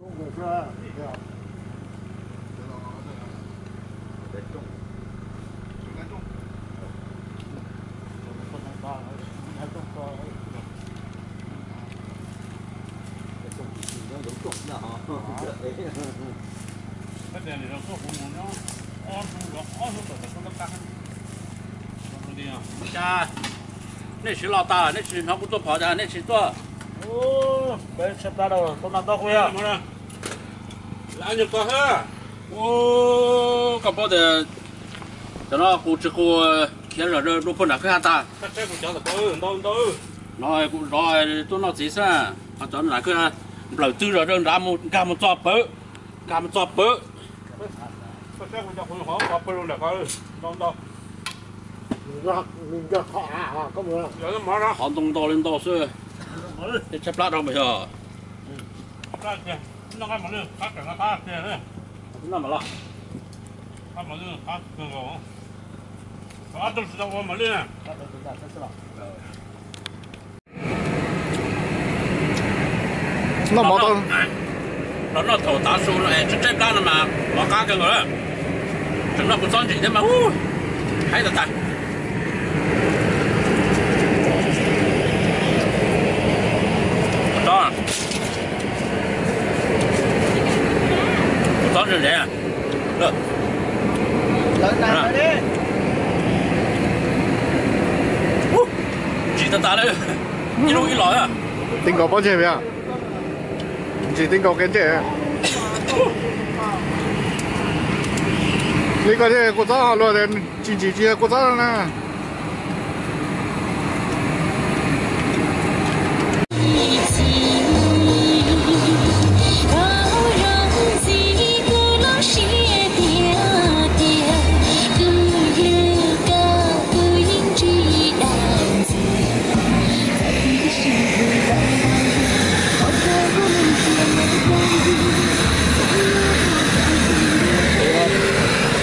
Cas nej tsis los tas, nej tsis hnov kuv tuaj phov, cas nej tsis tuaj? Peb tshaib plab rau, tuaj noj tau kuv yog. Koj paub tias cov no qus tsis qus khiav zom zaws dua puag nram kwj ha tas. No kuv zov tuaj noj txiv xwb, ho cov nram kwj ha nplawm twg zom zaws nrad mus nkag mus txog pawv, nkag mus txog pawv. Qhov ntoo ntau li ntau xwb, tej tshaib plab rau mas yog. Noj mov tau. Los noj thaum tav su no es tshaib plab no mas mov qab kawg nkaus. Tseem noj kuv txob ntsim thiab mas, haib tas tas. Kuv txob ntsim ntsim. Ntsim tas tas li, ib lub ib los. Ti nkaus pob ntseg, ntsim ti nkaus kev ntsej. Li koj thiaj kua txob luag tias tsis ntsim tsis yog kua txob na.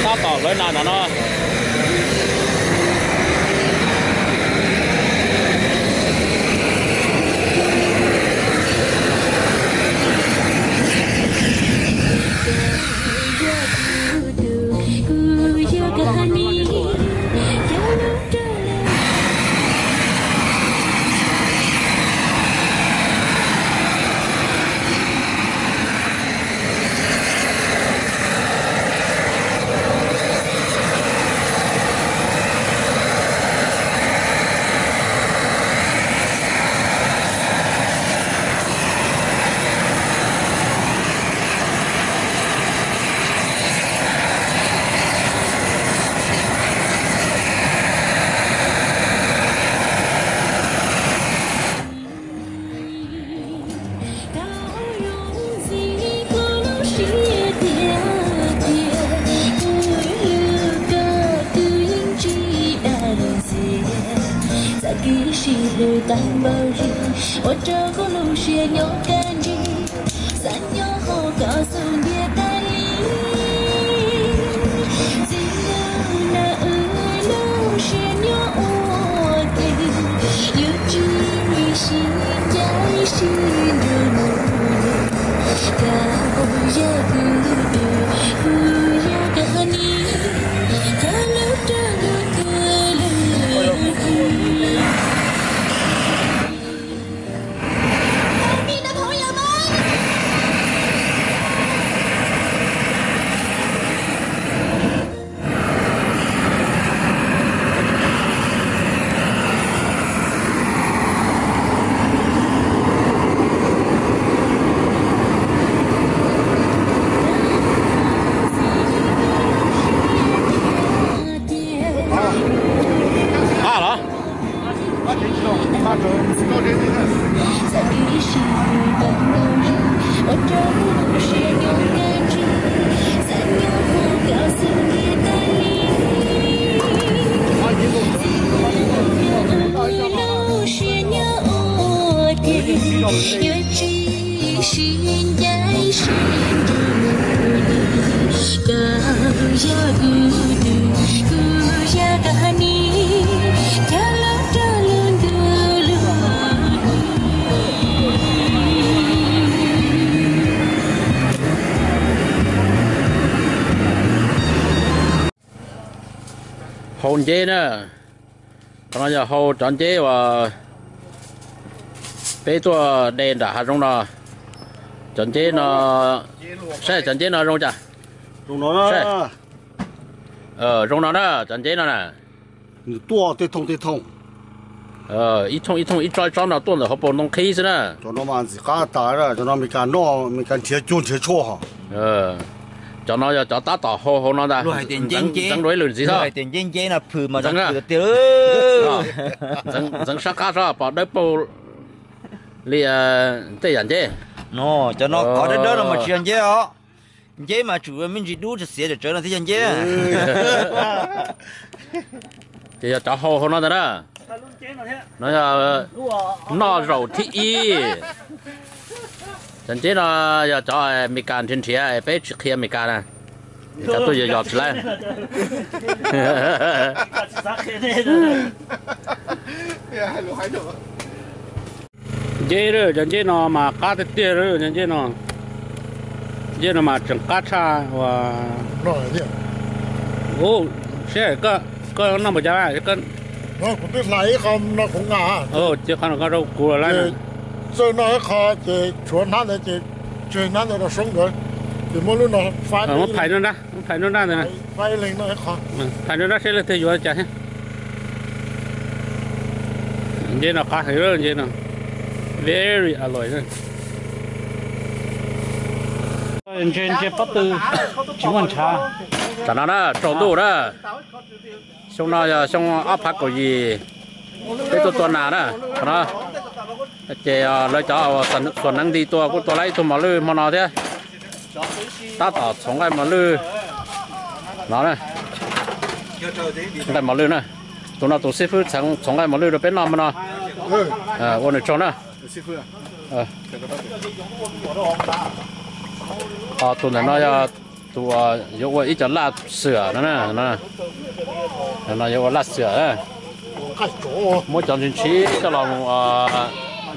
Tab tom lawv nas ntawm no. Txoj kev sib hlub tag npaum li, ua rau kuv lub siab nyob kaj ntsig. Xav nyob hauv koj xub ntiag tas li. Txij hnub no wb lub siab nyob ua ke, yuav tsis sib ncaim sib nrug mus li. Koj yog kuv tus, kuv yog koj ni, koj lub rog lub kua lub hli. Qab los? Sib ncaim sib nrug, koj yog kuv tus, kuv yog koj ni, coj lub rog lub ntuj lub hli. Hau nceb na. Qhov no yog hau cov nceb uas peb tuaj de nram hav zoov no. Cov nceb no, saib cov nceb no zoo cas? Zoo no na, cov nceb no na. Nws tuaj tej thooj tej thooj, ib thooj ib thooj ib tsob ib tsob no tuaj ntawm hauv paus ntoo qhib xwb na. Cov no mas ntxim qab tas, cov no Meskas noj, Meskas nrhiav cuag nrhiav tshuaj ho. Cov no yog cov tab tom hau hauv no ntag. Ntxeev dua ib lwm ntxiv thiab. Hais tias nceb nceb no phwm mas ntxeev tiag. Ntxeev sab qab sab pom dawb paug li tej yam nceb. No, cov no qhov dawb dawb no mas tsis yog nceb os. Nceb mas tsum me ntsis dub xiav tsawv no thiaj yog nceb. Ces yog cov hau hauv no ntag na. No yog noj zaum thib ib. Cov nceb no yog cov Meskas nrhiav nrhiav, peb tsis qhia Meskas na. Cov tuaj yos yos tsis laib. Nceb, cov nceb no mas qab tiag tiag, cov nceb no, nceb no mas tseem qab tshaj. Ua, seb koj noj npaum cas, kuv twb hlais ib qho no kuv nqa, ces qhov no koj rau kuv lawm. Txawj noj ib qho ces tshuav hnab ntawd ces tseg hnab ntawd rau Soob nkawd, ces muab lub no faib, muab phais nruab nrab, muab phais nruab nrab ntawd, faib leeg noj ib qho, phais nruab nrab seb leej twg yuav cas thiab. Nceb no qab heev, nceb no very alloy. Ntses pob tw tsis muaj ntshav. Tam no na, tsaus ntuj na, xyoo no yog xyoo ob phav kaum yim, peb tuaj tua nas na, qhov no. Ces lawv cov xuas neev nti tua kuj tua tau ib tug mos lwj hmo no thiab. Tab tom txhoov nqaij mos lwj no, nqaij mos lwj na. Tus no tus xib fwb txhoov nqaij mos lwj rau peb noj hmo no. Ua nws tsaug na. Tus ntawm no yog tus yuav ua ib co laj xwm no, no yuav ua laj xwm. Muab cov ntshis ntshis coj los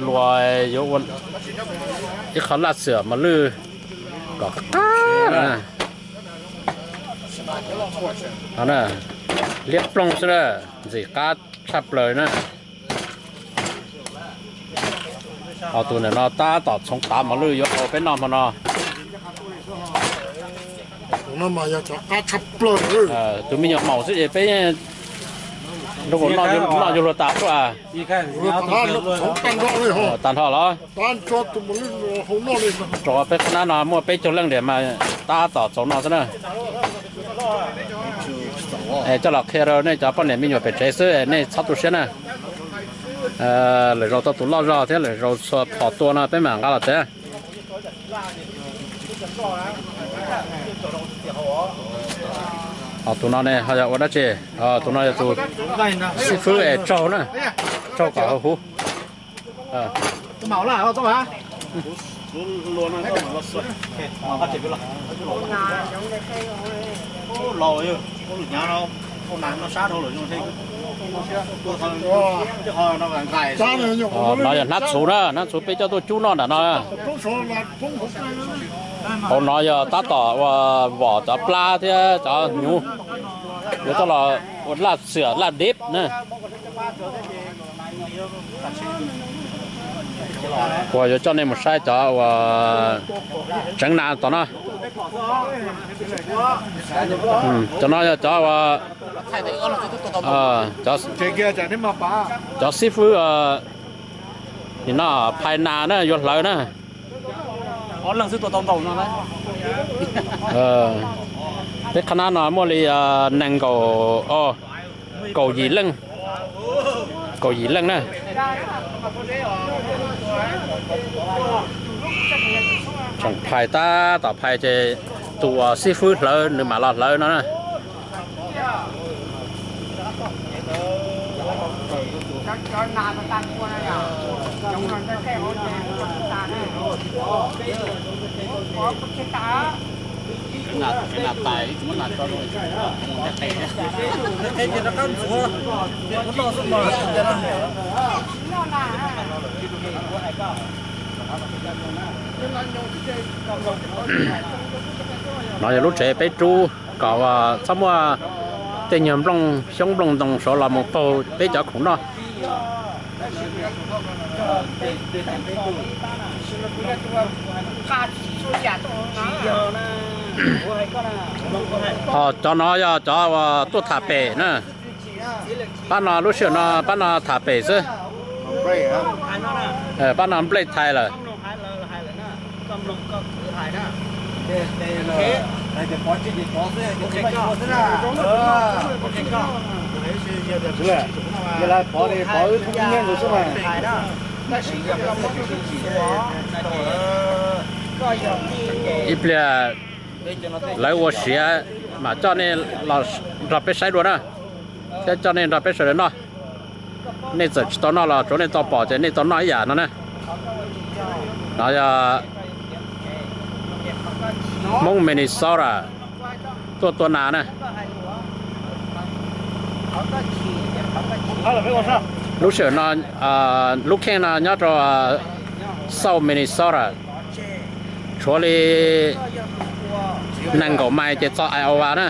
luas yuav ua ib qho laj xwm mos lwj kom qab. Liab ploog xwb na, ntxim qab tshaj plaws na. Ho tus ntawm no tab tom txhoov tav mos lwj yuav ua peb noj hmo no. Tus me nyuam maum xwb ces peb nrog noj yuav luag tas xwb. Tag nrho los? Rau peb qhab nab no muaj peb caug leej tiag mas tab tom txhoov no xwb na. Coj los qhia rau nej cov poj niam me nyuam pem tsev xwb, nej txhob tu siab na. Lwm zaus tau tus loj zog thiab lwm zaus txhua phom tua no peb mam nqa los tsev. Ho tus no ne ho yog ua dab tsi? Tus no yog tus xib fwb es tsaug na, tsaug kom huv huv. No yog hnab txhuv na, hnab txhuv peb coj tuaj cub noj nram no. Hauv no yog tab tom ua vom cov plab thiab cov hnyuv, yuav coj los ua laj xwm laj dib na. Kuv yuav coj nej mus saib cov uas tseev nas tom no. Cov no yog cov uas, cov xib fwb nim no phais nas na, yuav hlawv na. Peb qhab nab no muaj li nees nkaum, kaum yim leej, kaum yim leej na. Tseem phais tab tom phais ces tus uas xib fwb hlawv nws mam los hlawv no na. No yog lub tsev peb rub kom txhob muaj Tej nyuag nplooj xyoob nplooj ntoo saud los mus paug peb cov khoom noj. Ho cov no yog cov uas tuaj tham pem na. Pab no lub sij hawm no pab no tham pem xwb. Pab no nplej thais lawm. Ib pliag lawv ua siav mam coj nej los nrog peb saib dua na, thiab coj nej nrog peb sawv daws noj. Nej txawm tsis tau noj los tsuav nej tau pom ces nej tau noj ib yam no na. No yog Hmoob Minnesota tuaj tua nas na. Lub sij hawm no lub kheej no nyob rau South Minnesota, tshuav li nees nkaum mais ces txog Iowa na.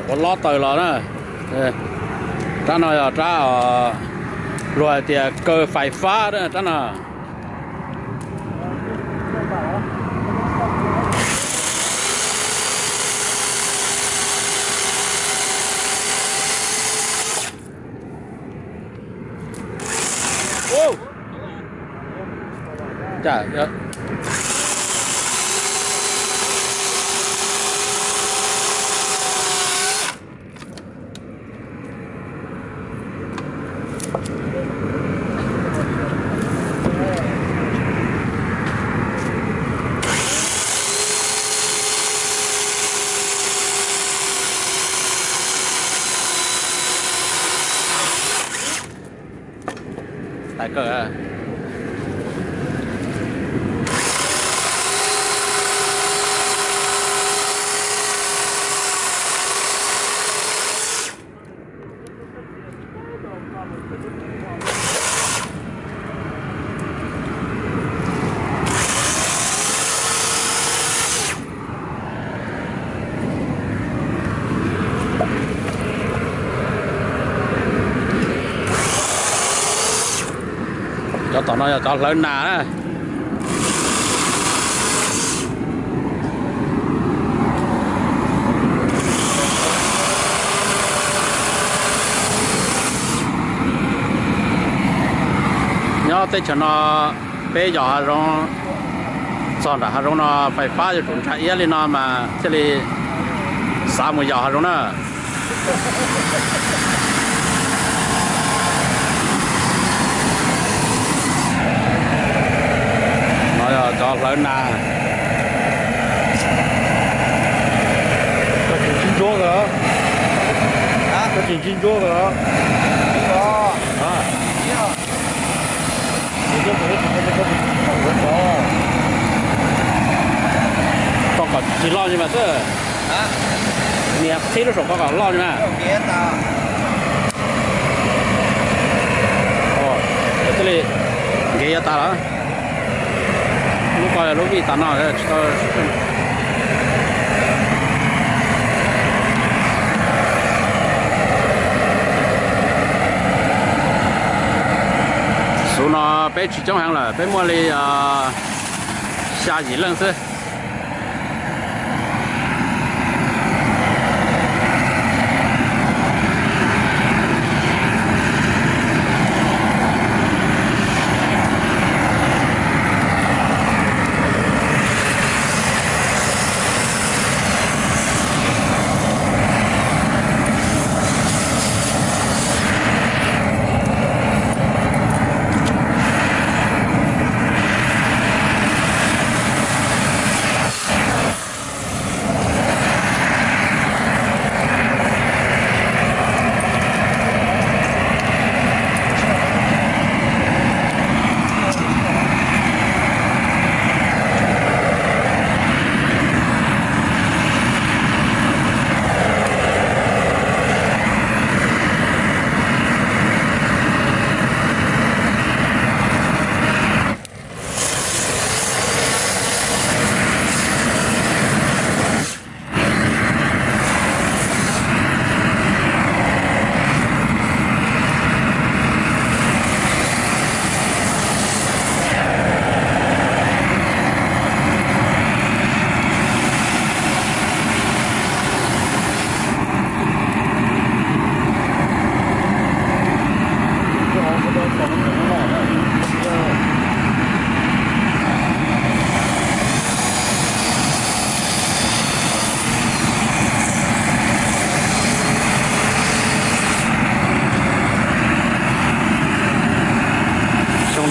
Ua lob taws los na. Rab no yog rab luag hais tias kaw fais fab na rab no. Tais kawg. Cov tom no yog cov hlawv nas na. Nyob teb chaws no peb yos hav zoov, txog nram hav zoov no fais fab yuav tsum ntsa iab li no mas thiaj li xav mus yos hav zoov na. No yog cov hlawv nas. Koj tsis ntsib ntsuab kawg los? Koj tsis ntsib ntsuab kawg los? Koj kom tsis loj li mas xwb. Nias qhib lub saum koj kom loj li mas. Thiaj li nkev yav tas lawm. Lub ko lub vij tas no tsis tau. Xub no peb tsis coob heev lawm, peb muaj li xya yim leej xwb.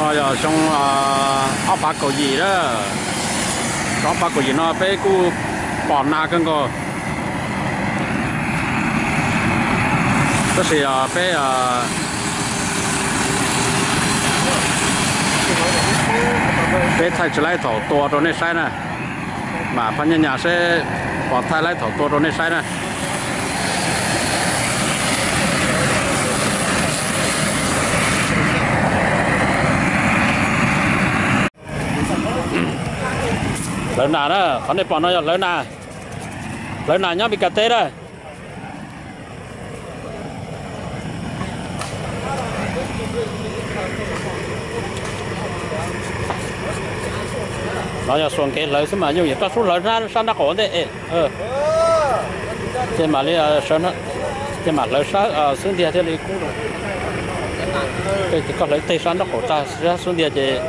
Yog xyoo ob phav kaum yim na, xyoo ob phav kaum yim no peb kuj pom nag kawg nkaus. Tab sis peb, peb thaij tsis laib thaum tua rau nej saib na. Mam phaj nyaj nyas seb pom thaij laib thaum tua rau nej saib na. Hlawv nas na, qhov nej pom no yog hlawv nas, hlawv nas nyob Mes Kas teb na. No yog xuas nkev hlawv xwb mas yooj yim, koj sub hlawv sab nraub qaum ntej. Ces mam li, ces mam hlawv sab xub ntiag thiaj li kub. Ces koj hlawv teg sab nraub qaum tag, sab xub ntiag ces.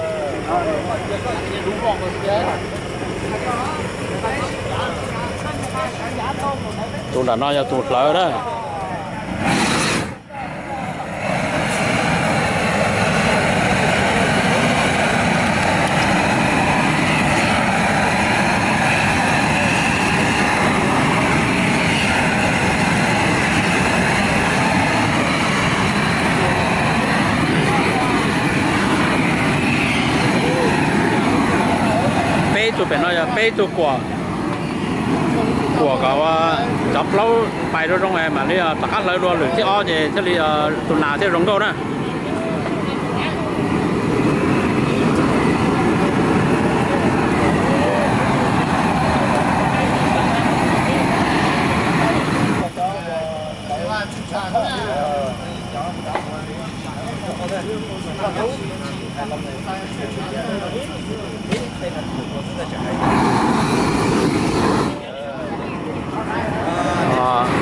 Tus nram no yog tus hlawv na. Peb tug pem no yog peb tug kuam, kuam kom cov plaub pais rau zoo mam li rov qab hlawv dua lwm thib ob ces thiaj li tus nas thiaj zoo nkauj na.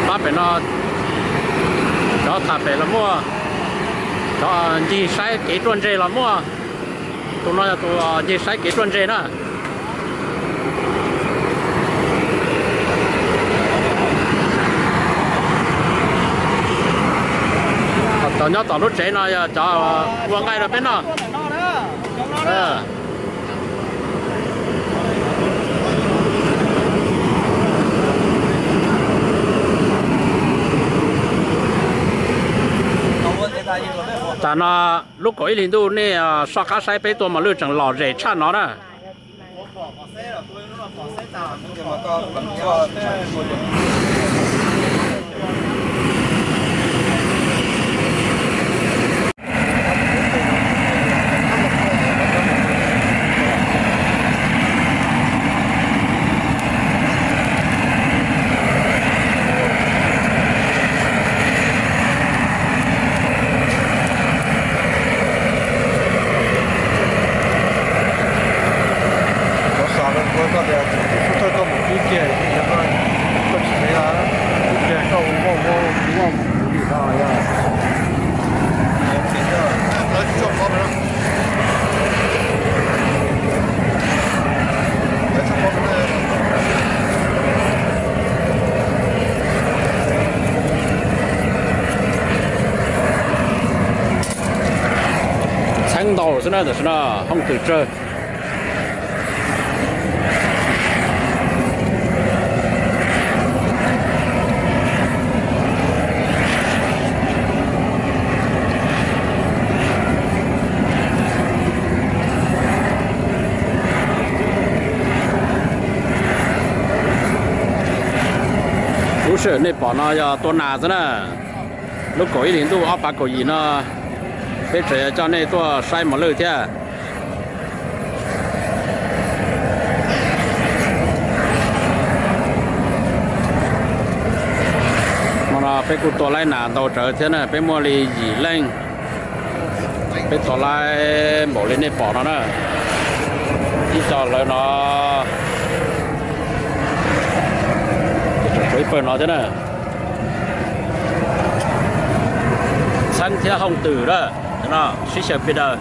Pab pem no, cov tham pem los muaj, cov ncig saib kev ruaj ntseg los muaj. Tus no yog tus ncig saib kev ruaj ntseg na. Cov nyob tom lub tsev no yog cov ua nqaij rau peb noj. Tas no lub kaum ib hlis ntuj nej soj qab saib peb tua mos lwj tseem lom zem tshaj no na. Kuv xav rau kuv koj tias kuv tuaj koj mus pib kiag, koj tsis ntev los pib kiag koj ua vaj ua vaj mus kuv dim no yog. Txheeb ntau xwb na, tam sim no hooj twm tsawg. Lub sij hawm nej pom no yog tua nas xwb na. Lub kaum ib hlis ntuj ob phav kaum yim no, peb tseem yuav coj nej tuaj saib mos lwj thiab. Hmo no peb kuj tua laib nas ntau tsawv thiab na, peb muaj li yim leej. Peb tua laib npaum li nej pom no na. Ib co hlawv no, tshuav ib pawg no thiab na. Txheeb thiab hooj twm na, sib xyaw pia daws.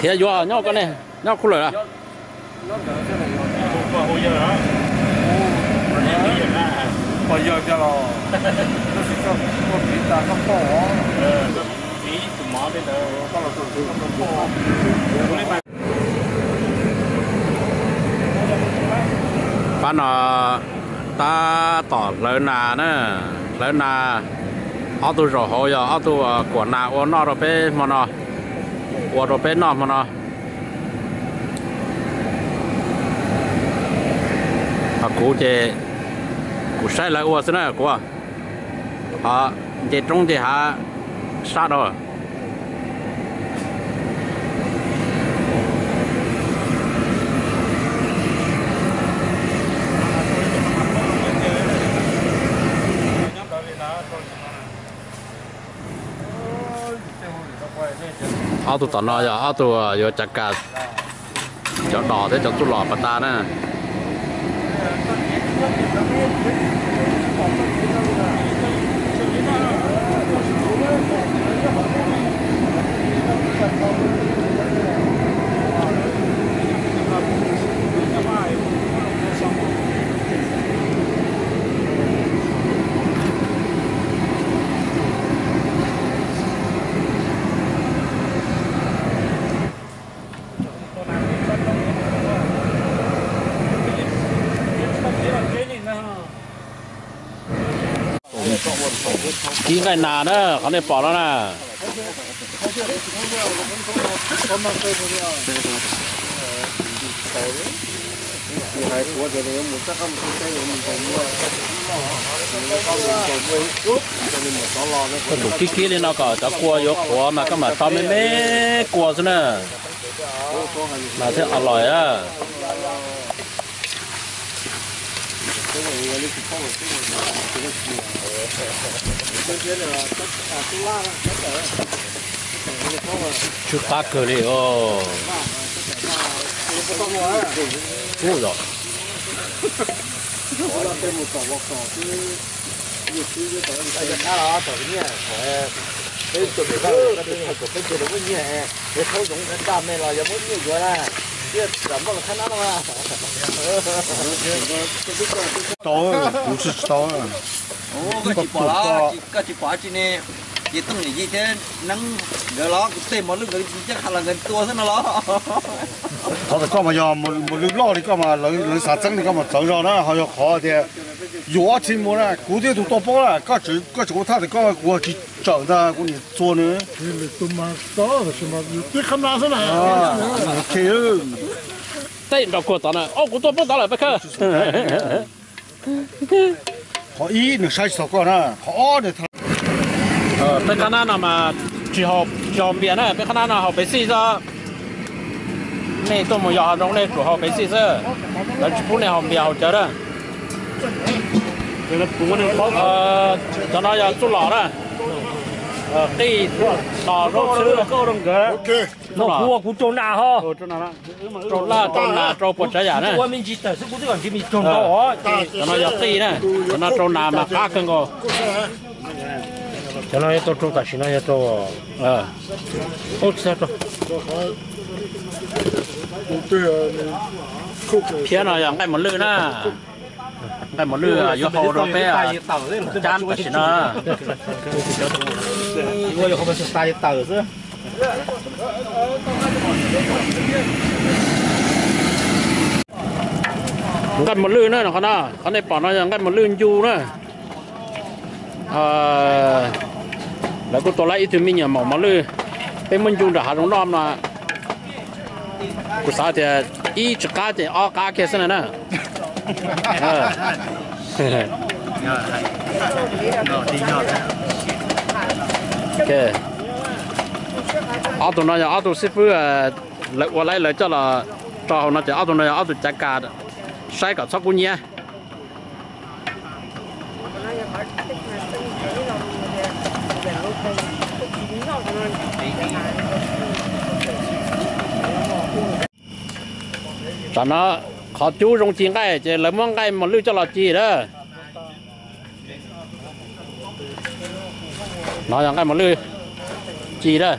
Khiav yuav nyob koj ne, nyob khub lawm. Pab no tab tom hlawv nas na, hlawv nas. Ob tug zaum hauv yog ob tug kuam nas ua noj rau peb hmo no, ua rau peb noj hmo no. Ho kuv ces kuv saib lawv ua xwb na kuv. Ho nce roob nce hav sab rau. Ob tug tom no yog ob tug yuav cav kas cov dos thiab cov txuj lom pas tas na. Kib nqaij nas na, qhov nej pom no na. Tus kib kib li no kom cov kua yuav qhuav mas koj mam tso me me kua xwb na, mas thiaj qos lawm a. Tsw qab kawg li os. Ub yom. Tau, kuv tsis tau. Koj tsis pom los, koj tsis pom tsi ne, ces Tooj niam yij thiab Neeb nkawd los kuv tej mos lwj nkawd cab qha los nkawd tua xwb no los. Qhov ntawd koj mas yog mos lwj loj li koj mas lawv xav txeeb li koj mas txawv zog na, ho yog qhov tias yus ob txhij mus na, kuv twb yog tus tuaj paub na, koj tseem ua thaj tias koj kuv tsis tsawm ntag kuv niam txua nws. Tej nrog kuag tod na, ob kuv tuaj paub tod lawm peb khawb. Qhov ib nws saib tsis taus koj na, qhov ob nws tha. Peb qab nab no mas tsis haus npias na, peb qab nab no haus Pepsi xwb. Nej tuaj mus yos hav zoov nej tsum haus Pepsi xwb, lawv tsis pub nej haus npias haus cawv na. Cov no yog txuj lom na, qij los zaub xwb. Kuv ua kuv rau nas ho. Rau laj rau nas rau puas tsav yam na. Cov no yog qij na, cov no rau nas mas qab kawg nkaus. Cov no yog tau rau tam sim no yog rau. Thiab no yog nqaij mos lwj na. Nqaij mos lwj yuav hau rau peb cab tam sim no. Nqaij mos lwj na, qhov no, qhov nej pom no yog nqaij mos lwj ncu na. Lawv kuj tua lawv ib tug me nyuam maum mos lwj, peb muab ncu nram hav zoov noj no. Kuv xav tias ib tsis qab ces ob qab kiag xwb na na. Ob tug no yog ob tug xib fwb, lawv ua laib lawv coj los rau hauv no ces ob tug no yog ob tug cav kas, saib kom txhob kub hnyiab. Tam no qhov cub zoo ci nqaij ces lawv muab nqaij mos lwj coj los ci lawm. No yog nqaij mos lwj ci lawm.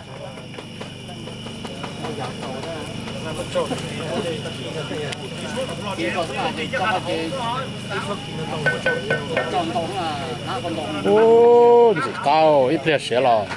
Ub, ntxim qab ib pliag siav los.